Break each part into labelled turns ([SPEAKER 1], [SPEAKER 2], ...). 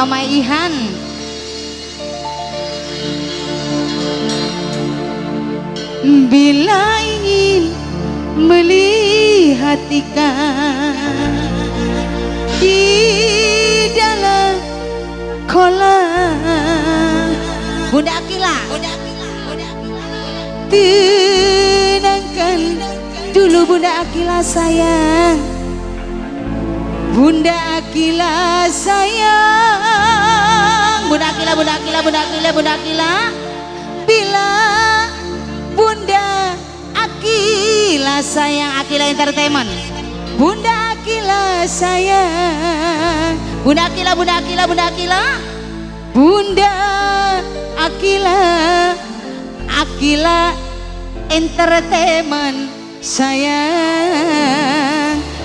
[SPEAKER 1] Oma Ihan. Bila ingin melihat ikan di dalam kolam, Bunda Akila, tenangkan dulu Bunda Akila sayang, Bunda Akila sayang, Bunda Akila, Bunda Akila, Bunda Akila, Bunda Akila. Bila Bunda Akila sayang, Akila Entertainment, Bunda Akila sayang, Bunda Akila, Bunda Akila, Bunda Akila, Bunda Akila, Akila Entertainment sayang,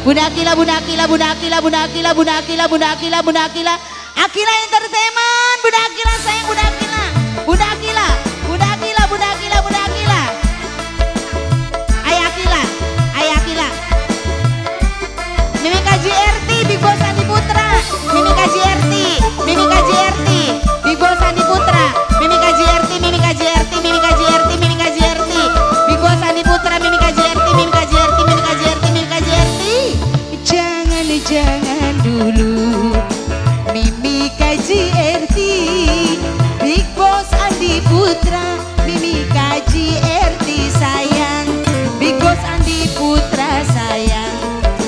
[SPEAKER 1] Bunda Akila, Bunda Akila, Bunda Akila, Bunda Akila, Bunda Akila, Bunda Akila, Bunda Akila, Akila Entertainment, Bunda Akila sayang, Bunda Akila, Bunda Akila, Bunda Akila, Bunda Akila, Bunda Akila. Ayah Akila, Ayah Akila. Mimi KJRT, Big Boss Andi Putra, Mimi KJRT, Mimi KJRT, Big Boss Andi Putra, Mimi KJRT, Mimi KJRT, Mimi KJRT, Mimi KJRT, Big Boss Andi Putra, Mimi KJRT, Mimi KJRT, Mimi KJRT, Mimi KJRT. Jangan-jangan dulu Mimi KJRT, Big Boss Andi Putra, Mimi KJRT sayang, Big Boss Andi Putra sayang,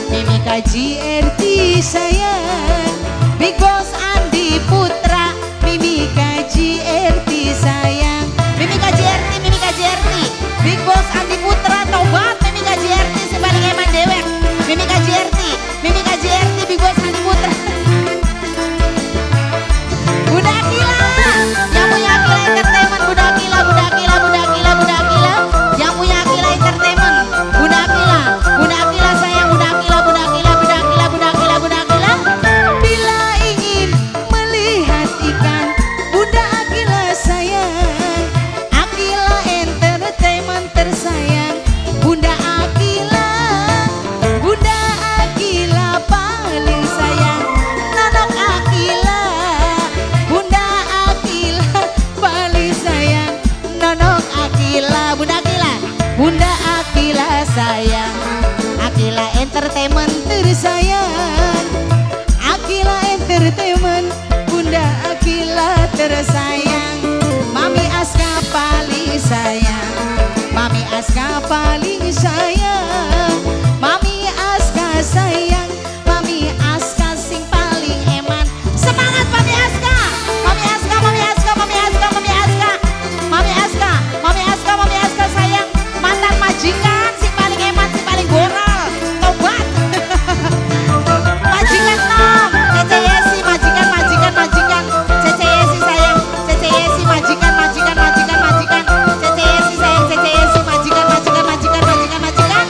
[SPEAKER 1] Mimi KJRT sayang, Big Boss Andi Putra, Mimi KJRT sayang, Mimi KJRT, Mimi KJRT, Big Boss Andi Putra tobat, Mimi KJRT si paling eman dewek, Mimi KJRT, Mimi KJRT, Big Boss Andi Putra. Bunda Akila, yang punya Akila Entertainment, Bunda Akila, Bunda Akila, Bunda Akila, Bunda Akila, yang punya Akila Entertainment, Bunda Akila, Bunda Akila sayang, Bunda Akila, Bunda Akila, Bunda Akila, Bunda Akila, Bunda Akila. Bila ingin melihat ikan, Bunda Akila sayang, Akila Entertainment tersayang, Bunda Akila, Bunda Akila paling sayang, Nonok Akila, Bunda Akila paling sayang, Nonok Akila, Bunda Akila, Bunda Akila sayang, Akila Entertainment tersayang, Akila Entertainment, Bunda Akila tersayang, Mami Aska paling sayang, Mami Aska paling sayang, Mami Aska sayang, Mami Aska sing paling eman. Semangat Mami Aska, Mami Aska, Mami Aska, Mami Aska, Mami Aska, Mami Aska, Mami Aska, Mami Aska sayang, mantan majikan sing paling eman, sing paling goral, tobat. Majikan nom, Cece Yesi, majikan, majikan, majikan, Cece Yesi sayang, Cece Yesi, majikan, majikan, majikan, majikan, Cece Yesi sayang, Cece Yesi, majikan, majikan, majikan, majikan, majikan.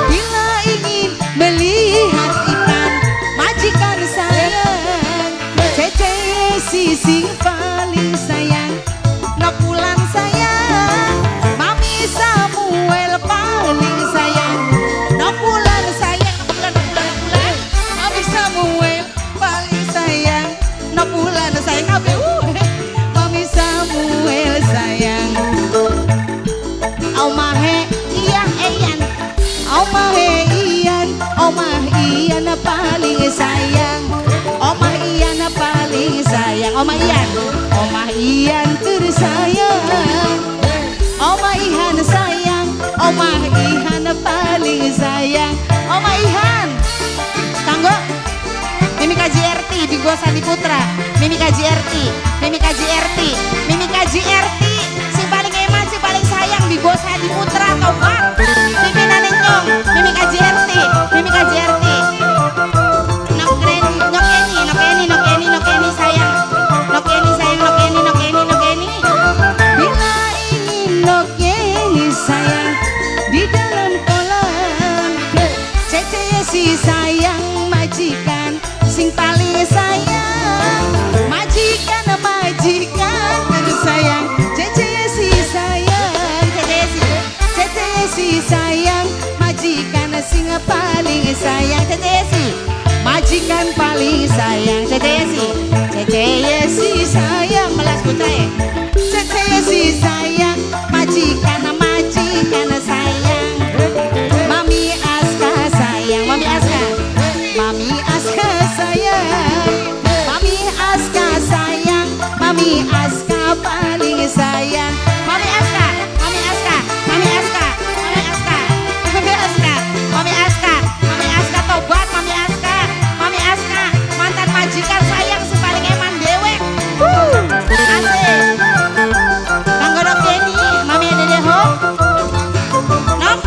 [SPEAKER 1] Bila ingin melihat ikan, majikan sayang, Cece Yesi sing paling sayang, Nokulan sayang, Mami Samuel paling sayang, Nokulan sayang, Nokulan, Nokulan, Nokulan, Mami Samuel paling sayang, Nokulan sayang, kabeh, Mami Samuel sayang, Omahe iya Ian, Omahe Ian, Omah Ian paling sayang, Omah Ian paling sayang, Omah Ian, Omah Ian tersayang, Omah Ihan sayang, Omah Ihan paling sayang, Omah Ihan. Kanggo Mimi KJRT, Big Boss Andi Putra, Mimi KJRT, Mimi KJRT, Mimi KJRT, sing paling eman, sing paling sayang, Big Boss Andi Putra, tobat, pimpinan nyong, Mimi KJRT, Mimi KJRT, Nok Eni, Nok Eni, Nok Eni, Nok Eni sayang, Nok Eni sayang, Nok Eni, Nok Eni, Nok Eni. Bila ingin Nok Eni sayang di dalam kolam, Cece Yesi sayang majikan sing paling sayang, majikan majikan tersayang, Cece Yesi sayang, Cece Yesi, Cece Yesi sayang, majikan sing paling sayang, Cece Yesi, majikan majikan paling sayang. Cece Yesi, Cece Yesi sayang, melas bocah. Cece Yesi sayang, majikan majikan sayang. Mami Aska sayang, Mami Aska, Mami Aska sayang, Mami Aska sayang, Mami Aska paling sayang. Mami Aska, Mami Aska, Mami Aska, Mami Aska, Mami Aska, Mami Aska, Mami Aska tobat, Mami Aska, Mami Aska mantan majikan sayang si paling eman dewek. Asik. Kanggo Nok Yeni, Mami Dede Ho. Nok,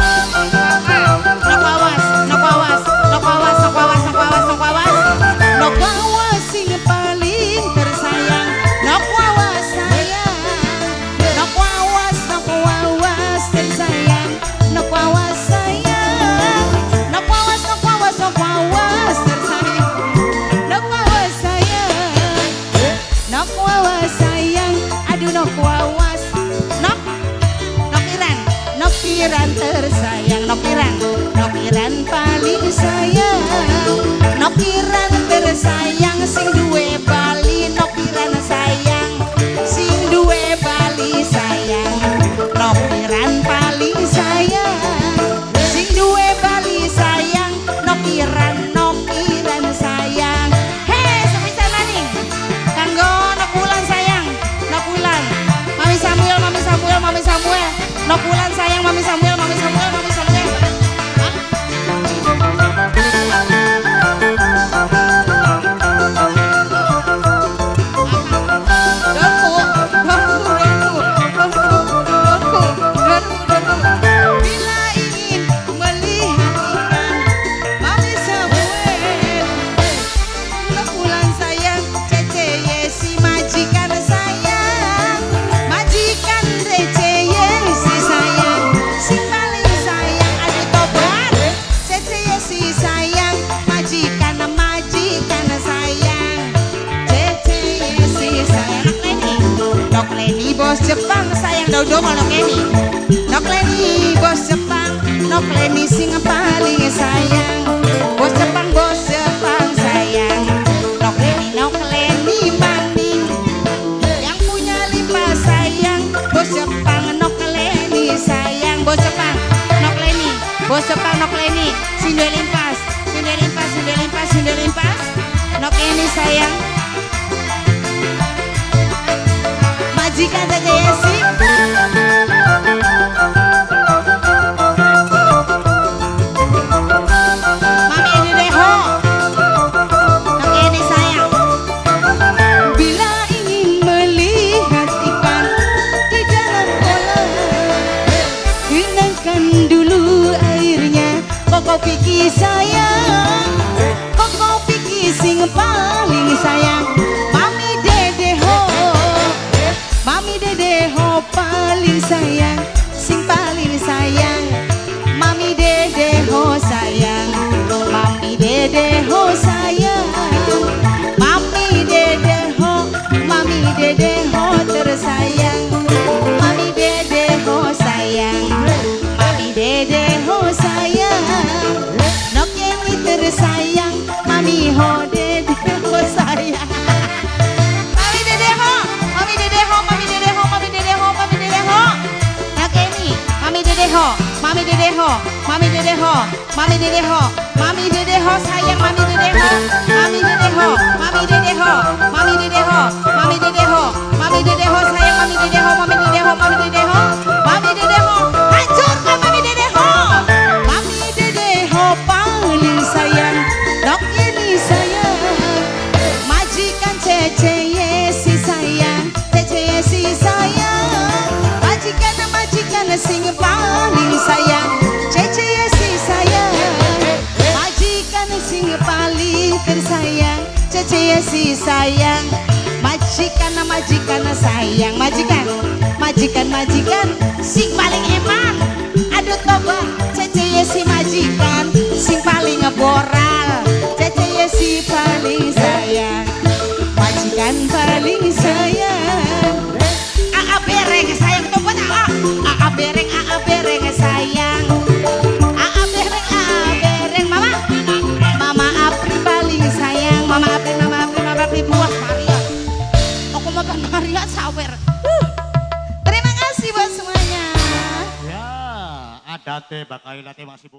[SPEAKER 1] Nok Wawas, Nok Wawas, Nok Wawas, Nok Wawas, Nok Wawas, Nok Wawas. Nok Wawas sing paling tersayang. Nok Wawas sayang. Nok Wawas, Nok Wawas tersayang. Nok Wawas sayang. Nok Wawas, Nok Wawas, Nok Wawas tersayang. Nok Wawas sayang. Nok Wawas sayang. Aduh Nok Wawas. Nok Nok Iran, Nok Iran tersayang. Nok Iran, Nok Iran paling sayang. Nok Iran tersayang sing duwe Bali. Nok Iran sayang, sing duwe Bali sayang. Nok Iran paling sayang, sing duwe Bali sayang. Nok Iran, Nok Iran sayang. Hei, sepisan maning. Kanggo Nok Wulan sayang, Nok Wulan. Mami Samuel, Mami Samuel, Mami Samuel. Nok Wulan sayang, Mami Samuel, Mami Samuel, Mami Samuel. Hah? Donku, donku, donku, donku, donku, donku, donku. Bila ingin melihat ikan, Mami Samuel, Nok Wulan sayang, Cece Yesi majikan sayang, majikan Cece Yesi sayang, sing paling sayang, aduh tobat, Cece Yesi sayang, majikan majikan sayang, Cece Yesi sayang. Nok Leni, Nok Leni bos Jepang sayang, dodo Nok Leni, Nok Leni bos Jepang, Nok Leni sing paling sayang, bos Jepang sayang, Nok Leni, Nok Leni maning, yang punya limpa sayang, bos Jepang, Nok Leni sayang, bos Jepang, Nok Leni, bos Jepang, Nok Leni, sing duwe limpas, sing duwe limpas, sing duwe limpas, sing duwe limpas, Nok Leni sayang, majikan saja Yesi. Mami Dede Ho, Nok Leni sayang. Bila ingin melihat ikan di dalam kolam, genangkan dulu airnya. Koko Piki sayang, Koko Piki sing paling sayang. Mami Dede Ho, Mami Dede Ho paling sayang, sing paling sayang. Mami Dede Ho sayang, Mami Dede Ho sayang, Mami Dede Ho, Mami Dede Ho tersayang, Mami Dede Ho sayang, Mami Dede Ho sayang, Nok Yeni tersayang, Mami Ho Dede Ho sayang. Mami Dede Ho, Mami Dede Ho, Mami Dede Ho, Mami Dede Ho, Mami Dede Ho. Nok Yeni, Mami Dede Ho, Mami Dede Ho, Mami Dede Ho, Mami Dede Ho, Mami Dede Ho sayang, Mami Dede Ho, Mami Dede Ho, Mami Dede Ho, Mami Dede Ho, Mami Dede Ho, Mami Dede Ho sayang, Mami Dede Ho, Mami Dede Ho, Mami Dede Ho, Mami Dede Ho, hancurkan Mami Dede Ho. Mami Dede Ho paling sayang, Nok Yeni sayang, majikan Cece Yesi sayang, Cece Yesi sayang, majikan majikan sing paling sayang, Cece Yesi sayang, majikan sing paling tersayang, Cece Yesi sayang, majikan majikan sayang, majikan majikan majikan sing paling eman, aduh tobat, Cece Yesi majikan sing paling boral, Cece Yesi paling sayang, majikan paling sayang. Aa bereng sayang tobat, aa, aa bereng, aa bereng sayang, aa bereng, aa bereng mama, mama Apri paling sayang. Maria sawer. Terima kasih buat semuanya.
[SPEAKER 2] Ya, adate bakal late masih.